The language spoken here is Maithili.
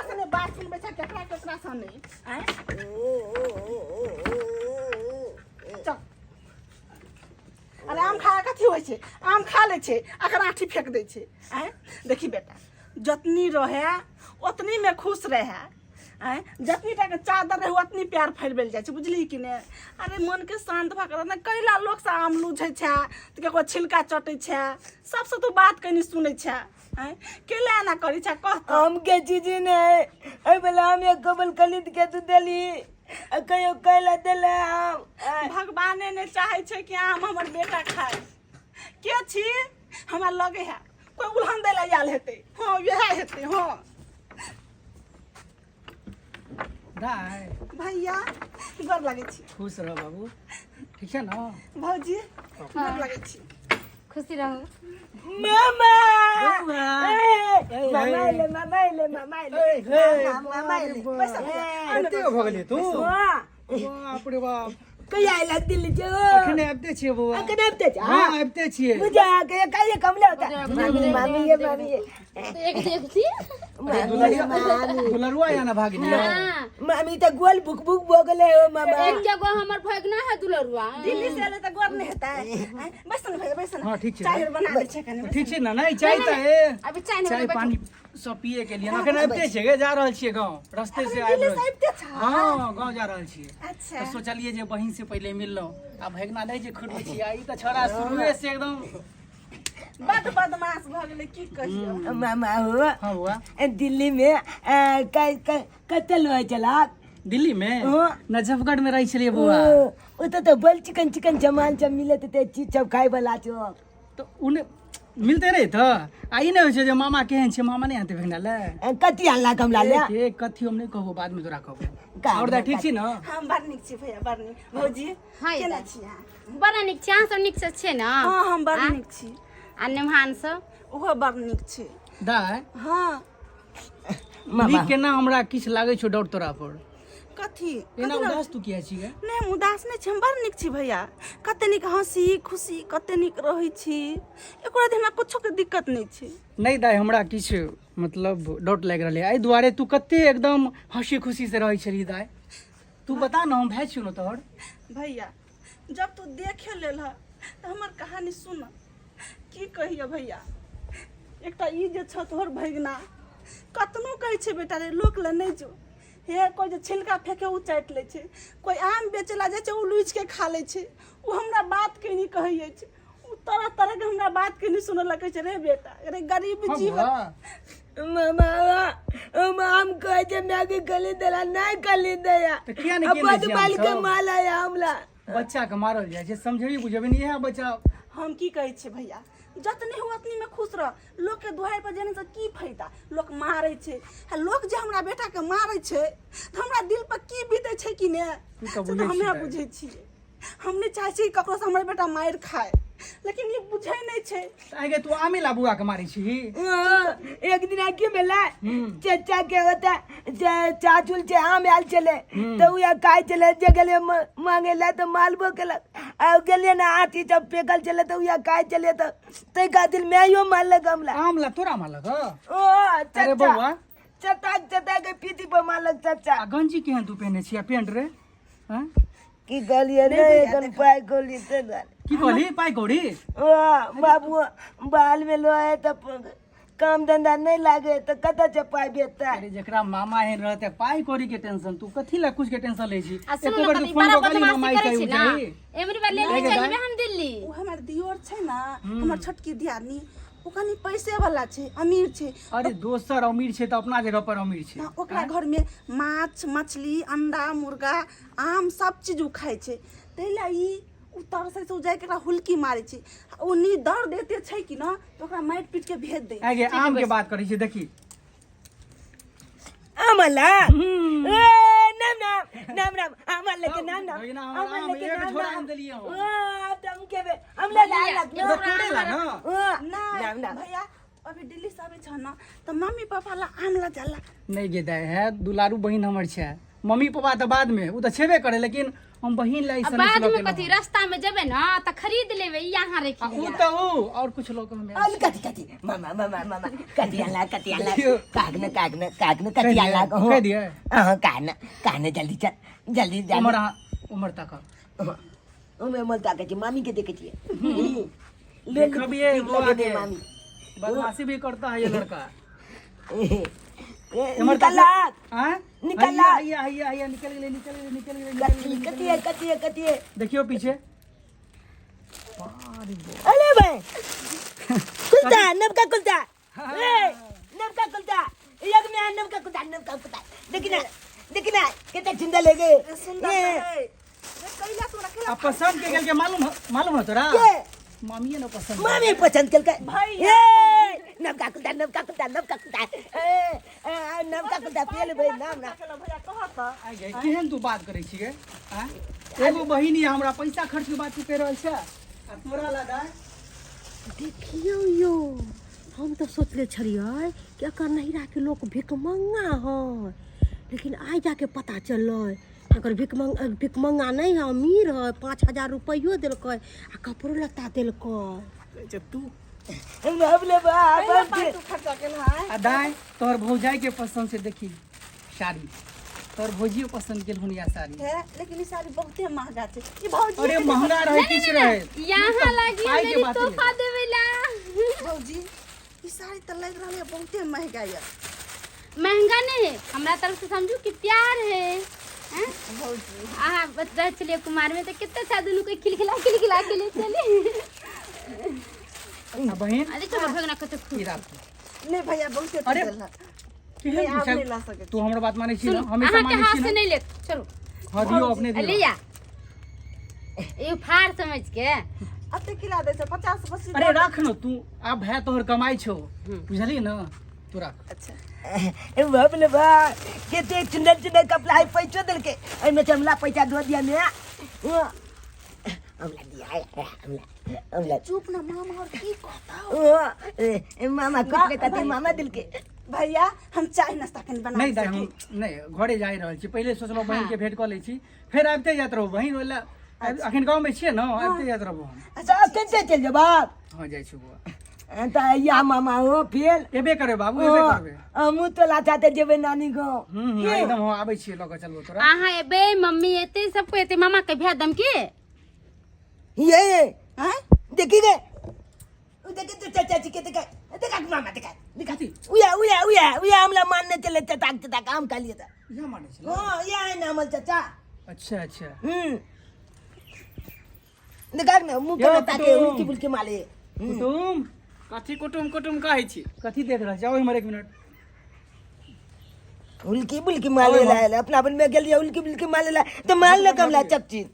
से ने बात सुनबै छै, केकरा केकरा से नहि? आँय, चल। अरे आम खा कथी होइ छै? आम खा लै छै, अकर आँठी फेंक दै छै। आँय देखी बेटा, जतनी रहे ओतनी में खुश रहे। आँय, जतनी टाके चादर रहे ओतनी प्यार फैलबेल जाइ छै, बुझली कि नहि? अरे मनके शान्त भऽ कऽ ने कैला लोकसँ आम लूझै छै तऽ ककरो छिलका चटै छै, सबसँ तू बात कनि सुनै छै। आँय, केला एना करै छै, कह तऽ। आम के चीज नहि एहि बेला आम एक कबल खरीद के तू देली आ कहियो कैला देले आम। आँय, भगवाने नहि चाहै छै कि आम हमर बेटा खाय। के छी? हमरा लगे है कोई उल्हन दै लए आयल हेतै। हँ, इएह हेतै। हँ दाय। भैया, गोर लगै छी। खुश रह बाबू, ठीक छै ने? भौजी, गोर लगै छी। खुशी रहू। मामा। बौआ। ए, मामा एले, मामा एले, मामा एले। ए, हे, मामा एले। बैस भैया, आउ ने। एते भऽ गेलियै तू? वाह। बाप रे बाप। कहिया आयल दिल्ली के हो? अखने आबिते छियै बौआ। अखने आबिते छी? हाँ, आबिते छियै। बुझा के कहिया कमले होता। मामी, मामी ये, मामी ये। एक देखती। मामी ये, मामी। दुलरुआ या ना भागिनी। हाँ। मामी तऽ गोल भुक भुक भऽ गेलै हो मामा। एक जगह हमर भगना है दुलरुआ। दिल्ली से एलै तऽ गोर नहि हेतै? आँय, बैस ने भैया, बैस ने। हाँ, ठीक छै। चाय आर बना दै छै कनि। ठीक छै ने? नहि चाय तऽ ए अभी चाय नहीं चाय बनेबै। पानी सब पिए के लिए अखन आबिते छियै गे, जा रहल छियै गाँव, रस्ते से आबि दिल्ली रहल से छियै। आबिते छह? हाँ, गाँव जा रहल छियै। अच्छा। तऽ सोचलियै जे बहिन से पहिले मिललहुँ आ भगना नहि जे खुटबै छियै, आ ई तऽ छोड़ा शुरुए से एकदम बड बदमाश भऽ गेलै, की कहियौ। मामा हो। हाँ बौआ। दिल्ली में कते लोग चला? दिल्ली में? हाँ। नजफगढ़ में रहै छलियै बौआ। ओतऽ तऽ बड़ चिकन चिकन सामान सब मिलत हेतै, चीज सब खाय वाला छौ। तऽ ओ नहि मिलते रहे तऽ आ ई नहि होइ छै जे मामा केहन छै, मामा नहि आनतै भगना ले? कथी अनलक हमरा ले? ए, कथी हम नहि कहबो, बादमे तोरा कहबो। का? आओर दाइ, ठीक छी ने? हम बड़ नीक छी भैया, बड़ नीक। भौजी, हाँ, केना दाइ। छी अहाँ? बड़ा नीक छी। अहाँ सब नीक से छियै ने? हँ, हम बड़ आ? नीक छी। आ नेमहान सब? ओहो बड़ नीक छै। दाइ। हँ। मामा। नीक केना? हमरा किछु लागै छौ डाउट तोरा पर। कथी? एना कथी लग- उदास तू किया छी गे? नहि, हम उदास नहि छी, हम बड़ नीक छी भैया। कते नीक हँसी खुशी, कते नीक रहै छी, एको दिन हमरा कुछोके दिक्कत नहि छै। नहि दाइ, हमरा किछु मतलब डाउट लागि रहलै एहि दुआरे। तू कते एकदम हँसी खुशी से रहै छलही दाइ, तू बता ने, हम भाय छियौ ने तोहर। भैया, जब तू देखे लेल ह तऽ हमर कहानी सुन। की कहिए भैया, एकटा ई जे छौ तोहर भगिना, कतनो कहै छै बेटा रे, लोक लए नहि जो। हे, कोइ जे छिलका फेंके ओ चाटि लै छै, कोइ आम बेचै लए जाइ छै ओ लुचि के खा लै छै। ओ हमरा बातके नहि कहै अछि, ओ तरह तरहके हमरा बातके नहि सुनऽ कहै छै, रे बेटा रे, गरीब हाँ जीवन। बौआ। मामा, हम आम कहै छै मायके गली देला नहि गली दैया। तऽ किया नहि केने बड छियै माल के हमसब? माल आया हमला। बच्चा के मारल जाइ छै? समझेबी बुझेबी नहि इएह बच्चा। हम की कहै छियै भैया, जतने हो ओतनीमे खुश रह। लोकके दुआरि पर जेने से की फायदा? लोक मारै छै आ लोक जे हमरा बेटाके मारै छै तऽ हमरा दिल पर की बीतै छै कि नहि, तू तऽ से बुझै तऽ छी हमे दाइ। बुझै छियै। हम नहि चाहै छी ककरोसँ हमर बेटा मारि खाय, लेकिन ई बुझै नहि छै। तऽ आइ गे, तू आमे ला बौआ के मारै छी? हाँ, एक दिन की भेलै, चचा के होता चाचुल छै आम आयल छलै तऽ उएह खाइ छलै, जे गेलियै मांगे लए तऽ मालबो केलक आ गेलियै ने, आँठी सब फेकल छलै तऽ उएह खाइ छलियै, तऽ ताहि खातिर मायो मारलक हमरा। आम ला तोरा मारलक? ओ अरे चचा बौआ। चचा चचा के पीठी पर मारलक चचा। आ गंजी केहन तू पहिने छी आ पेंट रे? हँ? की कहलियै नहि नहि भैया, एखन देखो। पाइ कौड़ी ताहि दुआरे। की कहली, पाइ कौड़ी? ओ बाबू बाल में लोहे तऽ काम धंधा नहि लागे तऽ कतऽ से पाइ भेटतै? अरे जकरा मामा एहन रहते, पाइ कौड़ी के टेंशन, तू कथी ला कुछ के टेंशन लै छी? आ सुनू एको ने, बेर तू कनी फोन बड़ा कऽ कहली बदमाशी मामा ई करै चाही छी उ ने। चाही? एमरी बार ले नहि चलबै दाइ। हम दिल्ली। ओ हमर दियोर छै ने, हमर छोटकी दियादनी, ओ कनि पैसे वाला छै, अमीर छै। अरे दोसर अमीर छै तऽ अपना जगह पर अमीर छै। हँ, ओकरा घरमे माछ मछली अंडा मुर्गा आम सब चीज ओ खाइ छै, ताहि लए ई ओ तरसै छै। ओ जाइके ओकरा हुलकी मारै छै आ ओ नी दर्द एते छै कि न तऽ ओकरा मारि पीट के भेज दै। आगे आम के बात करै छी, देखी। आमला ए नाम नाम नाम नाम आमला लेके नाम नाम। भगिना हमर आमला आम लेके एक नाम झोरा नाम। आम देलियै हम। ओ आब तऽ हम खेबै, हम ले ला भैया, ला। एगो तोड़े ला ना। नाम नाम। भैया, अभी दिल्ली से आबै छ न तऽ मम्मी पापा ला आम ला जाला। नहि गे दाइ, है दुलारू बहिन हमर छै। मम्मी पापा तऽ बाद में, उ तऽ छेबे करे, लेकिन हम बहिन ला आ ई सनेस बाद लऽ में के कथी एलहुँ। रास्ता में जेबै ना त खरीद लेबै, ई अहाँ आ रखि उ लिअ। तऽ उ और कुछ लोग हम अल कथी कथी मामा मामा मामा कथी अनला कथी अनला? देखियौ। कागन कागन कागन कहि कथी दियै, अनला? कहि दियै। अहाँ कान कान जल्दी चल जल्दी जल्दी। उमर अहाँ उमर तक ओमे मल ताकै छी, मामी के देखै छियै। ले देखबियै नीक बौआ लगै के। मामी बदमाशी भी करता है ये लड़का। एम्हर निकलक। आँय? निकलक। हैया हैया हैया निकल गेलै निकल गेलै निकल गेलै निकल कथी गेलै, निकल कथी है कथी है कथी है? गेलै। देखियौ पीछे। अरे भाई कुलता नबका कुलता ए नबका कुलता एक में नबका कुलता नबका कुलता। देखी ना देखी ना कितना सुंदर लगे। सुंदर ए, है रे, कैला तोरा केला? आ पसंद के गेल के मालूम मालूम है तोरा? के? मामिए न पसंद। मामी पसंद केलकै। भैया। ए नबका कुलता नबका कुलता नबका कुलता ए ए, नबका कुलता पेल भाई नाम ना। केला भैया कहत। आइ गे, केहन तू बात करै छियै? आँय? एगो बहिन ये हमरा, पैसा खर्च के बात तू कहि रहल छै आ तोरा लगा। देखियौ यौ, हम तऽ सोचले छलियै कि एकर नैहराके लोक भिखमंगा है, लेकिन आइ जाके पता चललै एकर भिखमंगा नहि है, अमीर है। 5000 रुपैयो देलकै आ कपड़ो लत्ता देलकै। तू बाप रे बाप। कैला पाइ तू खर्चा केला है? आ दाय, तोहर भौजाई के पसंद से देखी साड़ी, तोहर भौजियो पसंद केलहुन या साड़ी। हे, लेकिन ई साड़ी बहुते महंगा छै ई भौजी। अरे महंगा रहे किछु रहे, यहाँ लागी पाइ के मेरी बात तोहफा देबै ला। भौजी, ई साड़ी तऽ लागि रहल है बहुते महंगा ये। महंगा नहीं है, हमरा तरफ से समझू कि प्यार है, हैं? भौजी। अहाँ रहै छलियै कुमार में तऽ कते अच्छा दुनू के खिलखिला खिलखिला के ले चली। आ बहिन। अरे चलो भगना कते खुश। ई राखू। नहीं भैया, बहुते तू अरे, देलहक। केहन नहीं, आब तू नहीं ला सकै। तू हमर बात मानै छी ना? सुनू, हमेशा अहाँके मानै हाथ छी से ना? नहीं लेत, छोड़ू। हाँ, दियौ अपने। ले दियौ। जा, ई फाड़ समझ के। अते किला दै छै 50 25। अरे राख न तू, आब भाय तोहर कमाइ छौ, बुझली न? तू राख। अच्छा। ए बाप रे बाप, कते सुंदर सुंदर कपड़ा है। पैसो देलकै एहिमे से, हमरा पैसा दऽ दिया ने। हमरा दिया हमरा हमरा। चुप ना, मामा और की कहता। ओ ए, मामा कुछ नहीं कहते, मामा दिलके। भैया, हम चाय नाश्ता कनि बना। नहीं दाइ, हम नहीं घरे जा रहल छी। पहिले सोचलहुँ बहिन के भेंट कऽ लै छी, फेर आबिते जाइत रहू बहिन ओहि लए। अखन गाँवमे छियै ने, आबिते जाइत रहबो हम। अच्छा, अखन से चलि जेब आप? हँ, जाइ छी बौआ। तऽ या मामा हो फेर एबे करबै बाबू, एबे करबै। हमहूँ तो लाचाते जेबै नानी गाँव। हूँ हूँ, एकदम हम आबै छियै, लऽ कऽ चलबो तोरा। अहाँ एबै, मम्मी एतै, सबको एतै, मामा के भेज दम की? ये आँय? देखी गे, उ देखी तो चाचा जी के देखा देखा मामा देखा देखा। कथी? उया उया उया उया हमला मानने चले चटाक चटाक आम खा लिया था। इएह मानै छलै? हाँ, या है ना हमर चाचा। अच्छा अच्छा। देखा ना मुंह यो के ताके। कुटुम। उल्की बुलकी माले। कुटुम। कथी कुटुम कुटुम कहै छी? कथी देख रहल छी? आउ इम्हर एक मिनट। उल्की बुलकी माले ला अपना अपन में गेलिए उल्की बुलकी माले ला तो मार ले कमला चपची।